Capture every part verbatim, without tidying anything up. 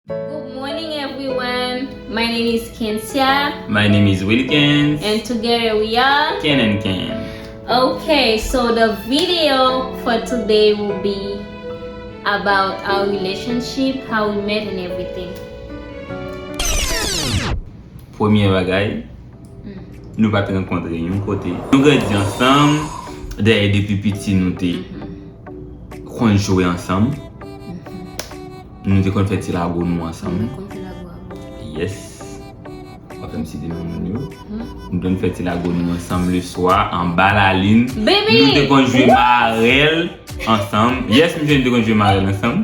Good morning, everyone. My name is Kensia. My name is Wilkins. And together we are. Ken and Ken. Okay, so the video for today will be about our relationship, how we met and everything. Premye bagay, nou pa t rankontre yon kote. Nou grandi ansanm, dayè depi piti nou te konn jwe ansanm. Nou te konn fè ti lago nou ansanm. Mwen konn fè lago avè w. Yes. W ap fè m site non moun yo. Nou te konn fè ti lago nou ansanm le swa, anba lalin. Baby! Nou te konn jwe marèl ansanm. Yes, misye, nou te konn jwe marèl ansanm.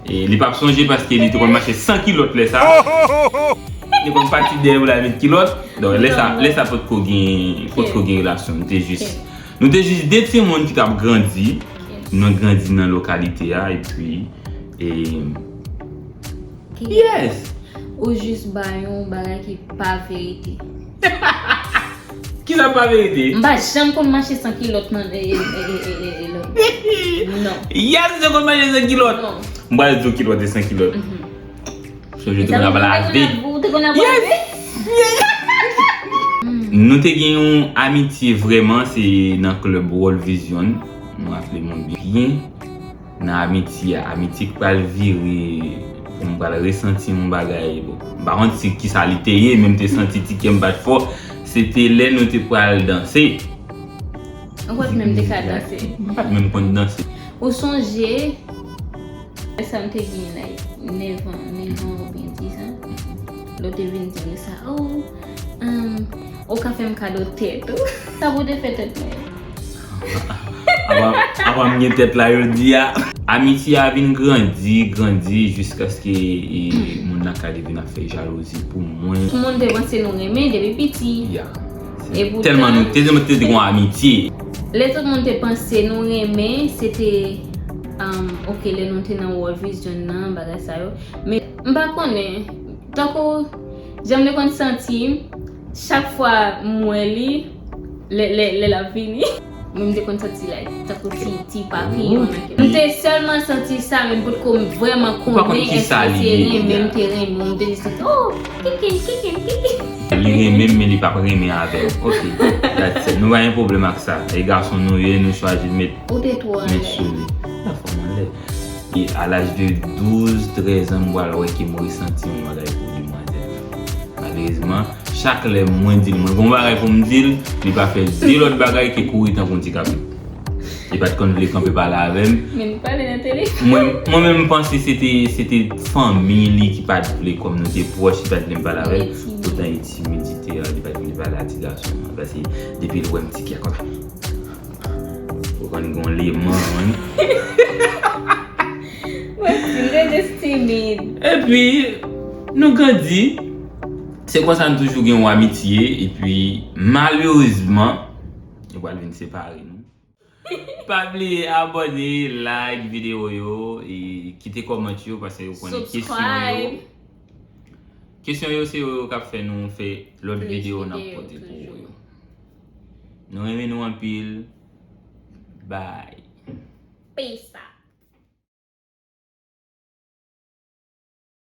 E li p ap sonje paske li te konn mache san kilòt lè sa. Li konn pati dèyè pou l al met kilòt. Donk, lè sa, lè sa potko gen, potko gen relasyon. Nou te jis, nou te jis de timoun ki t ap grandi. Nou grandi nan lokalite a, epi, e, yes. Ou jis ba yon bagay ki pa verite. Kisa pa verite? M pa janm konn mache san kilòt nan e, e, e, e, e, e, lòt. Non. Yes, se konn mache san kilòt. Non. M pral di w kilòt e san kilòt. Sonje te konn ap lave. Ou te konn ap lave? Nou te gen yon amitye vrèman, se nan klèb World Vision. M raple mwen byen. Nan amitye a, amitye k pral vire pou m pral resanti yon bagay. Bon, m pa konn si kisa li te ye, men m te santi ti kè m bat fò. Se te lè nou te pral danse. Ou pa t menm te ka danse. M pa t menm konn danse. Ou sonje, lè sa m te gen, like, nèf an, nèf an oubyen dis an. Lè w te vin di m sa, oh, um, ou ka fè m kado tèt ou. Sa pou te fè tèt mwen. Apa, apa m gen tèt la jodi a. Amitye a vin grandi, grandi, jiskaske, e, moun lakay li vin ap fè jalouzi pou mwen. Tout moun te panse nou renmen depi piti. Ya. E poutan, Tèlman nou te, te, te gen amitye. Lè tout moun te panse nou renmen, se te, um, ok, lè nou te nan World Vision nan, bagay sa yo. Men, m pa konnen, tankou, jan m te konn santi m, chak fwa m wè li, lè, lè, lè l ap vini, mwen m te konn santi, like, tankou ti, ti papiyon nan kè m. M te sèlman santi sa, men m potko vrèman konnen èske se renmen m te renmen w, m te jis santi, oh, kikin, kikin, kikin. Li renmen m, men li p ap renmen avè m. Ok, that's it. Nou pa gen pwoblèm ak sa. E gason nou ye, nou chwazi met, Ou te twò met anlè. Sou li. Nan fòm anlè. E a laj de douz, trèz an, m pral wè ke m resanti yon bagay pou demwazèl la. Malerezman, chak lè mwen di l, mwen gen yon bagay pou m di l, li pa fè de lòt bagay ke kouri tankou yon ti kabrit. Li pa t konn vle kanpe pale avè m. Men nou pale nan telefòn. Mwen, mwen menm, m panse se te, se te fanmi li ki pa t vle, kòm nou te pwòch, li pa t vle m pale avè l. Li timid. Poutan, e timidite a, li pa t vle pale a ti gason an. Paske depi l wè m, ti kè konsa. Ou konn gen yon leman, wi. Mwen, m te jis timid. Epi, nou grandi. Se konsa nou toujou gen yon amitye. Epi, malerezman, yo pral vin separe nou. Pa bliye abòne, like videyo yo, e kite kòmantè yo, paske yo konnen kesyon yo. Subscribe. Kesyon yo se yo k ap fè nou fè lòt videyo n ap pote pou yo. Toujou. Nou renmen nou anpil. Bye. Peace out.